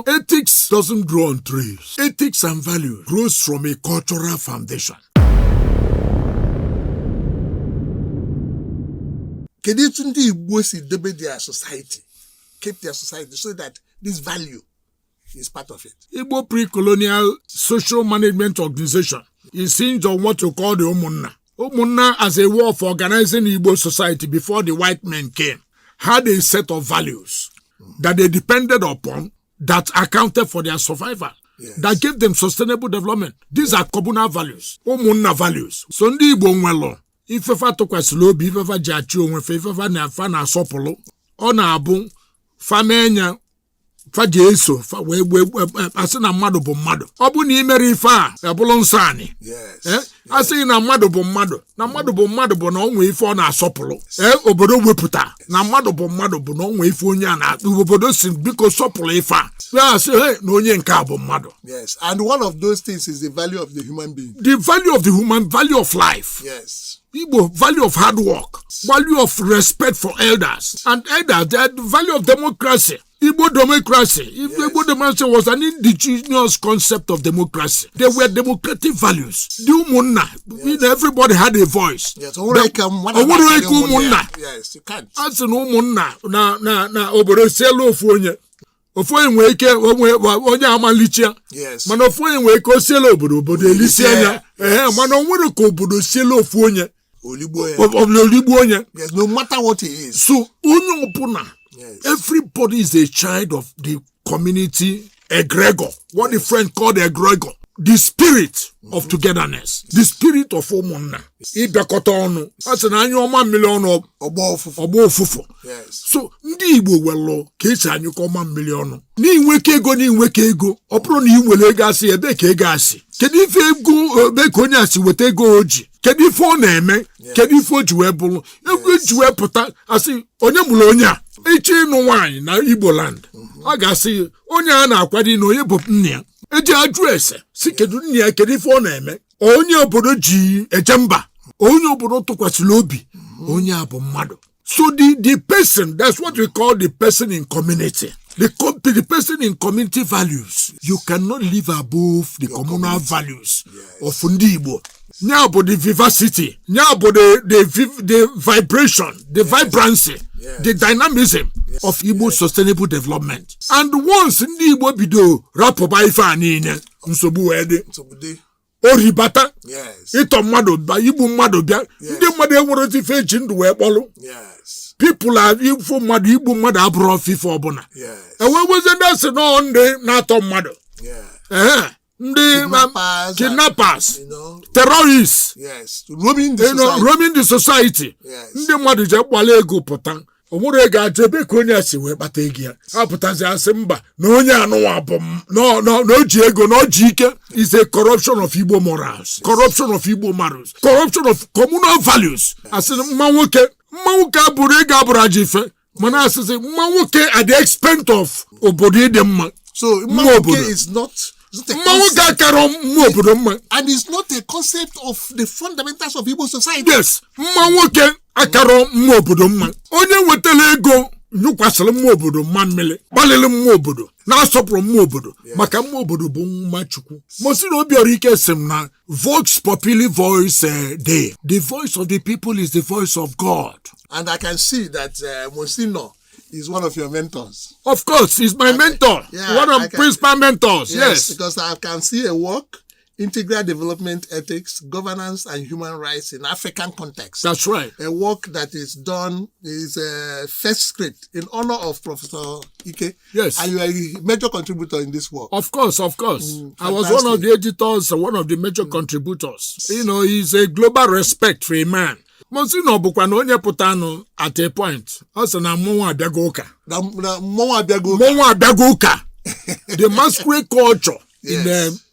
Ethics doesn't grow on trees. Ethics and value grows from a cultural foundation. Kedu ndị Igbo si debe their society, keep their society so that this value is part of it? Igbo pre-colonial social management organization is hinged on what you call the Umunna. Umunna as a way of organizing Igbo society before the white men came had a set of values that they depended upon that accounted for their survival. Yes. That gave them sustainable development. These are communal values. Umunna values. So ndị Igbo nwelo ifefa tụkwasịrị obi ifefa ji achị onwe fe ifefa na-afa na-asọpụrụ ọ na-abụ famenya fa ji eso wee asị na mmadụ bụ mmadụ ọ bụ na imere ife a ebụrụ nsọ anyị asị na mmadụ bụ mmadụ na mmadụ bụ mmadụ bụ na onwe ife ọ na-asọpụrụ obodo wepụta na mmadụ bụ mmadụ bụ na onwe ife onye a na obodo si biko sọpụrụ ife a ya asị na onye nke a bụ mmadụ. Yes, and one of those things is the value of the human being. The value of the human, value of life. Yes. Igbo, value of hard work, value of respect for elders, and the value of democracy. Igbo democracy. Yes. Igbo democracy was an indigenous concept of democracy. They were democratic values. The Umunna, yes. Everybody had a voice. Yes. Yes, you can't. As an Umunna, na obodo selo ofonye. Ofonye nwere ike onye amalichia. Yes. Mana ofonye nwere ike osiela obodo elisi anya. Mana onwere ka obodo siela ofonye. Oligbo onye. Yes, no matter what he is. So onye ọbụla. Yes. Everybody is a child of the community egregor. What the French called egregor. The spirit of togetherness. The spirit of Umunna. Ibekọta ọnụ. Asị na anyị ọma mmiri ọnụ ọgbọ ofufu. So ndị Igbo welo ka esi anyụkọ ọma mmiri ọnụ. N'inweke ego ọ bụrụ na ị nwere ego asị ebe ka ego asị. Kedu ife ego ebe ka onye asị weta ego oji? Kedu ife ọ na-eme? Kedu ife o ji wee bụrụ? Ego ji wee pụta asị onye mụrụ onye a echi ịnụ nwaanyị na Igboland a ga-asị onye a na-akwado na onye bụ nne ya eji ajụ ese si kedu nne ya kedu ife ọ na-eme onye obodo ji eje mba onye obodo tụkwasịrị obi onye a bụ mmadụ. So the person, that's what we call the person in community. The person in community values. You cannot live above the communal values of ndị Igbo. Nya bụ the vivacity, nya bụ the vibration, the vibrancy, the dynamism of Igbo sustainable development. And once ndị Igbo bido rapụba ife a niile nsogbu wee dị. Oribata. Ịtọ mmadụ ba igbu mmadụ bịa. Ndị mmadụ enwere ife eji ndụ wee kpọlụ. People are ifo mmadụ igbu mmadụ abụrụ ife ọbụla. Eweweze ndị asị nọ ndị na-atọ mmadụ. Ndị kidnappers, terrorists, roaming the society. Ndị mmadụ je kpala ego pụta. Onwere ego ajọ ebe ka onye asị wee kpata ego ya. Apụtazi asị mba na onye anụwa bụ na o ji ego na o ji ike is a corruption of Igbo morals, corruption of Igbo morals, corruption of communal values. Asị mma nwoke abụrụ ego abụrụ aja ife mana asịsị mma nwoke at the expense of obodo ịdị mma. So mma nwoke is not and it's not a concept of the fundamentals of Igbo society. Yes, mma nwoke akaro mma obodo mma. Onye nwetara ego nyụkwasịrị mma obodo mma mmiri gbalịrị mma obodo na-asọpụrụ mma obodo maka mma obodo bụ nwa Chukwu. Mosiri Obiora Ike sị m na Vox Populi voice day. The voice of the people is the voice of God. And I can see that Monsignor is one of your mentors. Of course, he's my mentor. One of principal mentors. Yes, because I can see a work, integral development ethics, governance, and human rights in African context. That's right. A work that is done is a first script in honor of Professor Ike. Yes. And you are a major contributor in this work. Of course. I was one of the editors and one of the major contributors. You know, he's a global respect for a man. Monsignor bụkwa na onye pụtanụ at a point. Ọ sị na mmọnwụ abịago ụka. Mmọnwụ abịago ụka. The masquerade culture in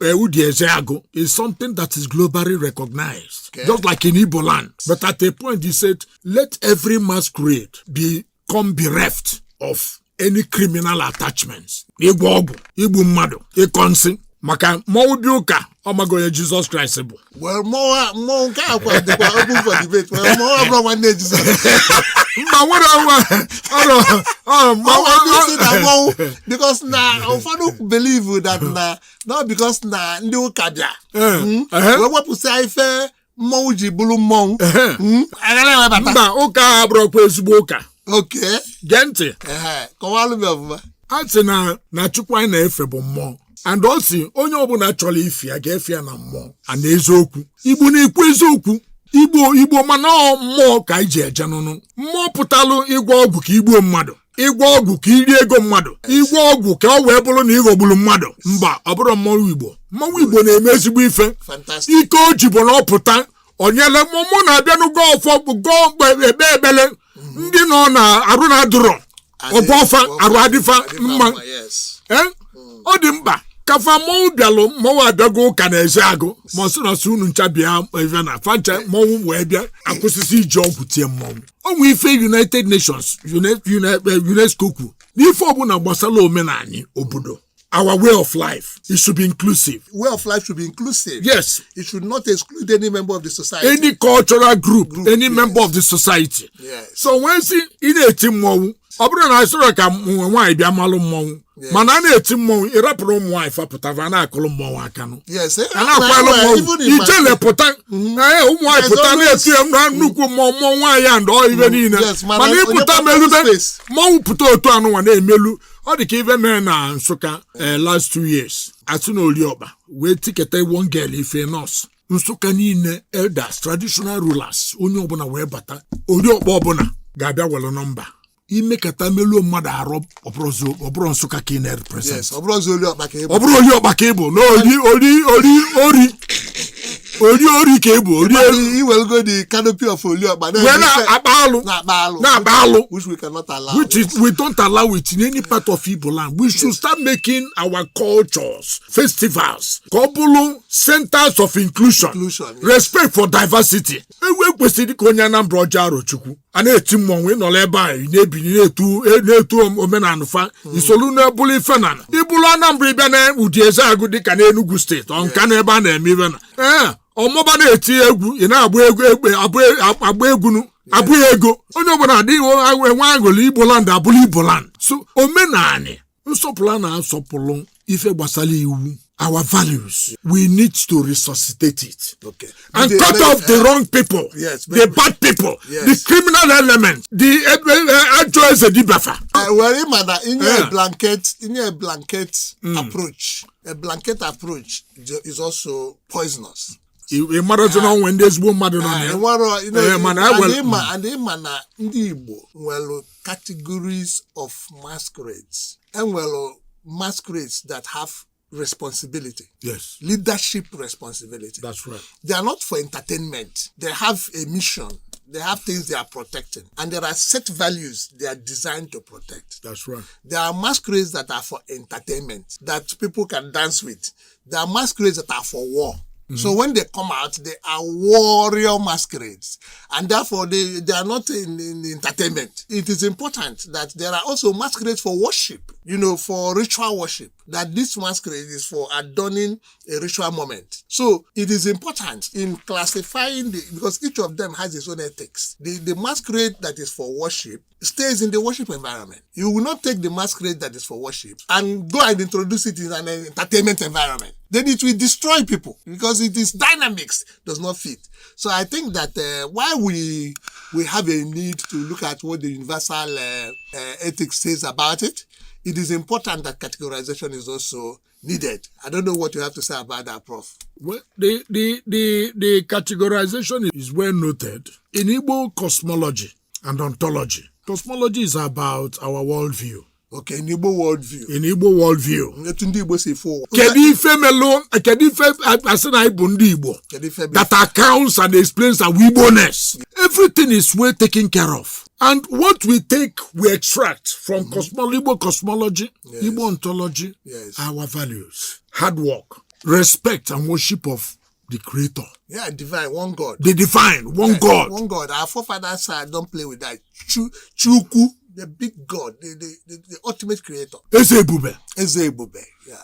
Udi Ezeago is something that is globally recognized. Just like in Igboland. But at a point he said, let every masquerade become bereft of any criminal attachments. Igbo ọgwụ, igbu mmadụ, ịkọnsị. Maka mmọnwụ bi ụka ọmagonye Jesus Christ bụ. Well, mmọnwụ nke akwa dịkwa open for debate. Well, mmọnwụ abụrụ nwanne Jesus. Because now ụfọdụ believe that not because na ndị ụka bịa wee wepụsịa ife mmọnwụ ji bụrụ mmọnwụ mba ụka abụrụkwa ezigbo ụka. Okay. Gee ntị. Kọwalụ m ọfụma. A sị na Chukwu anyị na-efe bụ mmụọ. And ọ sị onye ọbụla chọrọ ife ya ga-efe ya na mmụọ and eziokwu. Igbo na-ekwu eziokwu. Igbo mana mmụọ ka anyị ji eje n'ụnụ. Mmụọ pụtalụ ịgwọ ọgwụ ka igbuo mmadụ. Ịgwọ ọgwụ ka iri ego mmadụ. Ịgwọ ọgwụ ka ọ wee bụrụ na ịghọgburu mmadụ. Mba, ọ bụrụ mmọnwụ Igbo. Mmọnwụ Igbo na-eme ezigbo ife. Ike o ji bụ na ọ pụta onyele mụ na-abịa n'ụgọ ọfọ gọọ ebe ebele ndị nọ na arụ na adụrọ ọbọfa arụ adịfa mma. Ọ dị mkpa kafa mmọnwụ bịalụ mmọnwụ abịago ụka na-eze agụ ma ọ sị na sị unu ncha bịa ebe na fancha mmọnwụ wee bịa akwụsịsị iji ọgwụ tie mmọnwụ. O nwee ife United Nations UNESCO kwu n'ife ọbụla gbasara omenala obodo. Our way of life, it should be inclusive. Way of life should be inclusive. Yes. It should not exclude any member of the society. Any cultural group any member of the society. Yes. So when see ị na-eti mmọnwụ, ọ bụrụ na asọrọ ka nwaanyị bịa malụ mmọnwụ, mana a na-eti mmọnwụ ịrapụrụ ụmụ nwaanyị fapụtara na-akụrụ mmọnwụ aka nụ. Yes. A na-akwalụ mmọnwụ. Ijele pụta, ụmụ nwaanyị pụta na-eti na nnukwu mmọnwụ nwaanyị and ọ ibe niile. Mana ịpụta melube, mmọnwụ pụta otu anụnwa na-emelu. Ọ dị ka ife mere na Nsukka last 2 years. Atụ na Oriọkpa wee tiketa one girl ife nọọsụ. Nsukka niile elders, traditional rulers, onye ọbụla wee bata. Oriọkpa ọbụla ga-abịa were nọmba. Imekata meluo mmadụ arụ ọbụrụ Nsukka ka ị na-represent. Yes, ọ bụrụ Oriọkpa ka ị bụ. Ọ bụrụ Oriọkpa ka ị bụ na ori ka ị bụ. Iwelgo the canopy of Oriọkpa na-akpa alụ. Which we cannot allow. We don't allow it in any part of Igboland. We should start making our cultures, festivals, ka ọ bụrụ centers of inclusion, respect for diversity. Ewe kwesịrị ka onye Anambra ọjọọ Arochukwu a na-eti mmọnwụ ịnọrọ ebe a na-ebili na-etu omenala fa isolu na-ebulu ife na ibulu Anambra ịbịa na ụdị eze agụ dịka na Enugu steeti ọ nka na ebe a na-eme ife na ọmụba na-eti egwu ị na-agba egwu agba egwu abụghị ego onye ọbụla adịghị enwe aṅụrị Igboland abụrụ Igboland. So omenala nsọpụrụ na-asọpụrụ ife gbasara iwu. Our values, we need to resuscitate it. Okay. And cut off the wrong people, the bad people, the criminal element, the actual Zedibafa. In a blanket approach, a blanket approach is also poisonous. When there's one mother and Igbo categories of masquerades and masquerades that have responsibility. Yes. Leadership responsibility. That's right. They are not for entertainment. They have a mission. They have things they are protecting. And there are set values they are designed to protect. That's right. There are masquerades that are for entertainment, that people can dance with. There are masquerades that are for war. So when they come out, they are warrior masquerades. And therefore, they are not in entertainment. It is important that there are also masquerades for worship, for ritual worship, that this masquerade is for adorning a ritual moment. So it is important in classifying because each of them has its own ethics. The masquerade that is for worship stays in the worship environment. You will not take the masquerade that is for worship and go and introduce it in an entertainment environment. Then it will destroy people because its dynamics does not fit. So I think that while we have a need to look at what the universal ethics says about it, it is important that categorization is also needed. I don't know what you have to say about that, Prof. Well, the categorization is well noted in Igbo cosmology and ontology. Cosmology is about our worldview. Okay, in Igbo worldview. In Igbo worldview. That accounts and explains our Igbo-ness. Everything is well taken care of. And what we extract from Igbo cosmology, Igbo ontology, our values, hard work, respect and worship of the Creator. Yeah, divine, one God. The divine, one God. One God. Our forefathers don't play with that. Chukwu, the big God, the ultimate creator. Eze-Ebube. Yeah.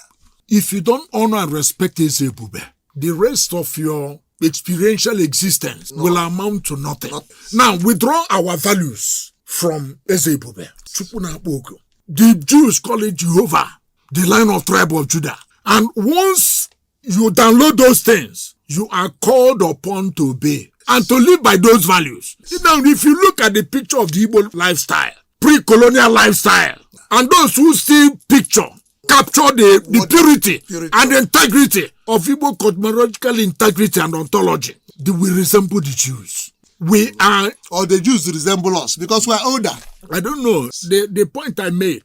If you don't honor and respect Eze-Ebube, the rest of your experiential existence will amount to nothing. Now, withdraw our values from Ezebube. The Jews call it Jehovah, the Lion of Tribe of Judah. And once you download those things, you are called upon to obey and to live by those values. Now, if you look at the picture of the Igbo lifestyle, pre-colonial lifestyle, and those who still capture the purity and the integrity of Igbo cosmological integrity and ontology, they will resemble the Jews. We are... Or the Jews resemble us because we are older. I don't know. The point I made,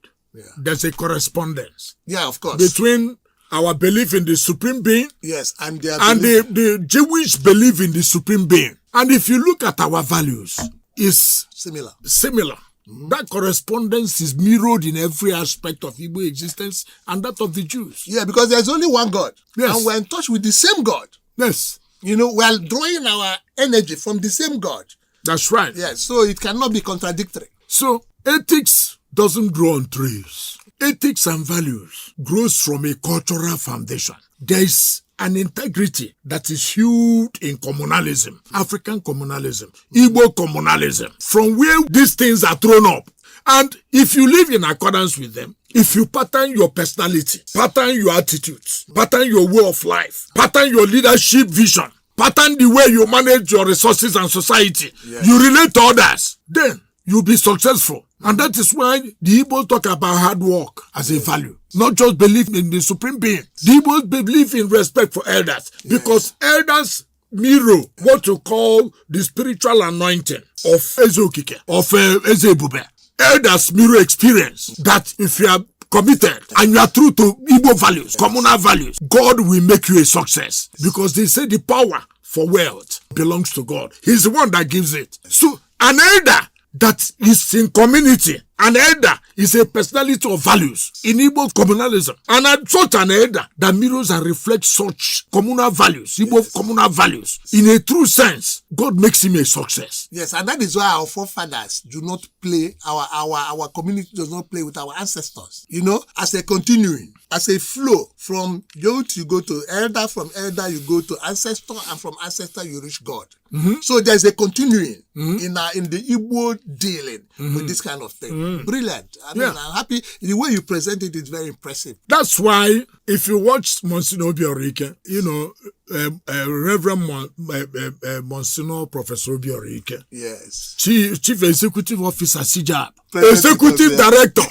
there's a correspondence. Yeah, of course. Between our belief in the Supreme Being, yes, and the Jewish belief in the Supreme Being. And if you look at our values, it's similar. Mm-hmm. That correspondence is mirrored in every aspect of Igbo existence and that of the Jews. Yeah, because there's only one God. Yes. And we're in touch with the same God. Yes. You know, we're drawing our energy from the same God. That's right. Yes, so it cannot be contradictory. So, ethics doesn't grow on trees. Ethics and values grows from a cultural foundation. There is an integrity that is hewed in communalism, African communalism, Igbo communalism, from where these things are thrown up. And if you live in accordance with them, if you pattern your personality, pattern your attitudes, pattern your way of life, pattern your leadership vision, pattern the way you manage your resources and society, you relate to others, then you'll be successful. And that is why the Igbos talk about hard work as a value. Not just belief in the Supreme Being. The Igbos believe in respect for elders. Because elders mirror what you call the spiritual anointing of Ezokike, of Ezebube. Elders mirror experience that if you are committed and you are true to Igbo values, communal values, God will make you a success. Because they say the power for wealth belongs to God. He's the one that gives it. So an elder that is in community, an elder is a personality of values in Igbo communalism. And such an elder that mirrors and reflects such communal values, Igbo communal values, in a true sense, God makes him a success. Yes, and that is why our forefathers do not play, our community does not play with our ancestors. You know, as a continuing, as a flow, from youth you go to elder, from elder you go to ancestor, and from ancestor you reach God. Mm-hmm. So there's a continuing in the Igbo dealing with this kind of thing. Brilliant. I mean, I'm happy. The way you present it is very impressive. That's why if you watch Monsignor Obiorike, you know, Reverend Monsignor Professor Obiorike. Yes. Chief Executive Officer CJAB. Executive Director,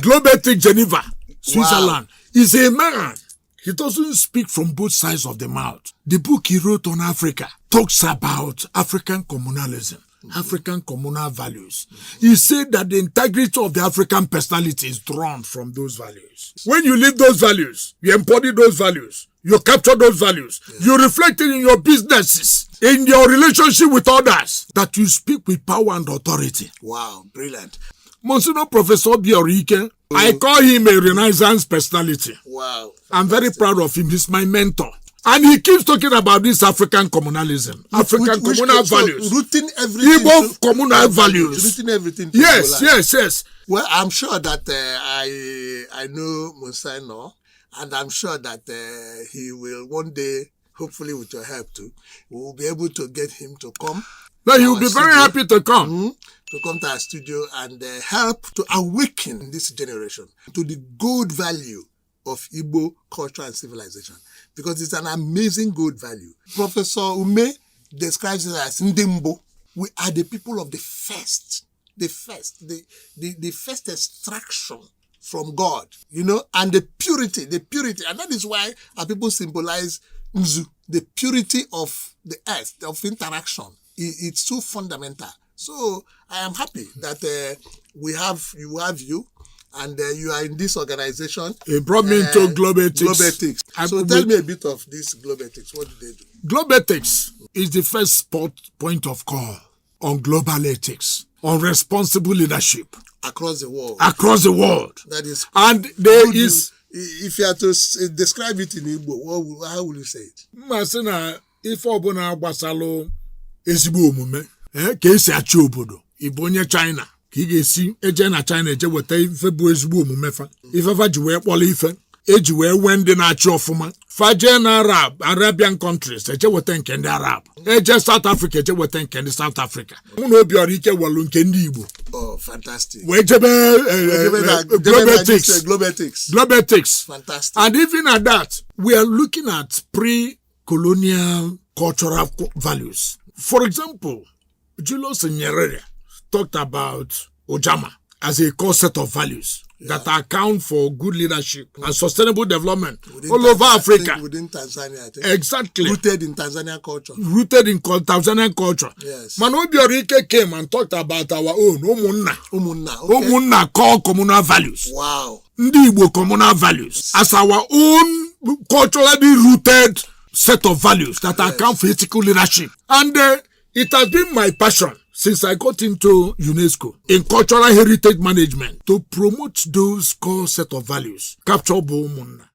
Globetic Geneva, Switzerland. Is a man. He doesn't speak from both sides of the mouth. The book he wrote on Africa talks about African communalism, African communal values. He said that the integrity of the African personality is drawn from those values. When you live those values, you embody those values, you capture those values, you reflect it in your businesses, in your relationship with others, that you speak with power and authority. Wow, brilliant. Monsignor Professor Biorike, I call him a Renaissance personality. Wow. I'm very proud of him. He's my mentor. And he keeps talking about this African communalism, African communal values. Rooting everything. Igbo communal values. Rooting everything. Yes. Well, I'm sure that I know Monsignor, and I'm sure that he will one day, hopefully with your help too, we will be able to get him to come. No, he will be very happy to come. To come to our studio and help to awaken this generation to the gold value of Igbo culture and civilization. Because it's an amazing gold value. Professor Ume describes it as Ndigbo. We are the people of the first extraction from God, you know, and the purity. And that is why our people symbolize Nzu, the purity of the earth, of interaction. It's so fundamental. So I am happy that you, and you are in this organization. It brought me into Globetics. So tell me a bit of this Globetics. What do they do? Globetics is the first point of call on global ethics, on responsible leadership. Across the world. That is. And there is... If you have to describe it in Igbo, how will you say it? Masina, if obuna gbasalo ezigbo omume, ka esi achị obodo, Igbo onye China, ka ị ga-esi eje na China eje weta ife bụ ezigbo omume fa. Ifefa ji wee kpọrọ ife, eji wee wee ndị na-achị ọfụma, Fajen Arabian countries, eje weta nke ndị Arab. Eje South Africa, eje weta nke ndị South Africa. Mụ obi ọrụ ike welu nke ndị Igbo. Oh, fantastic. We jebe globetics. Fantastic. And even at that, we are looking at pre-colonial cultural values. For example, Julius Nyerere talked about Ojama as a core set of values that account for good leadership and sustainable development all over Africa. Within Tanzania, I think. Exactly. Rooted in Tanzanian culture. Rooted in Tanzanian culture. Yes. Manobi Orike came and talked about our own Umunna. Okay. Umunna core communal values. Wow. Ndigbo communal values. As our own culturally rooted set of values that account for ethical leadership. And it has been my passion since I got into UNESCO in cultural heritage management to promote those core set of values. Capture Umunna.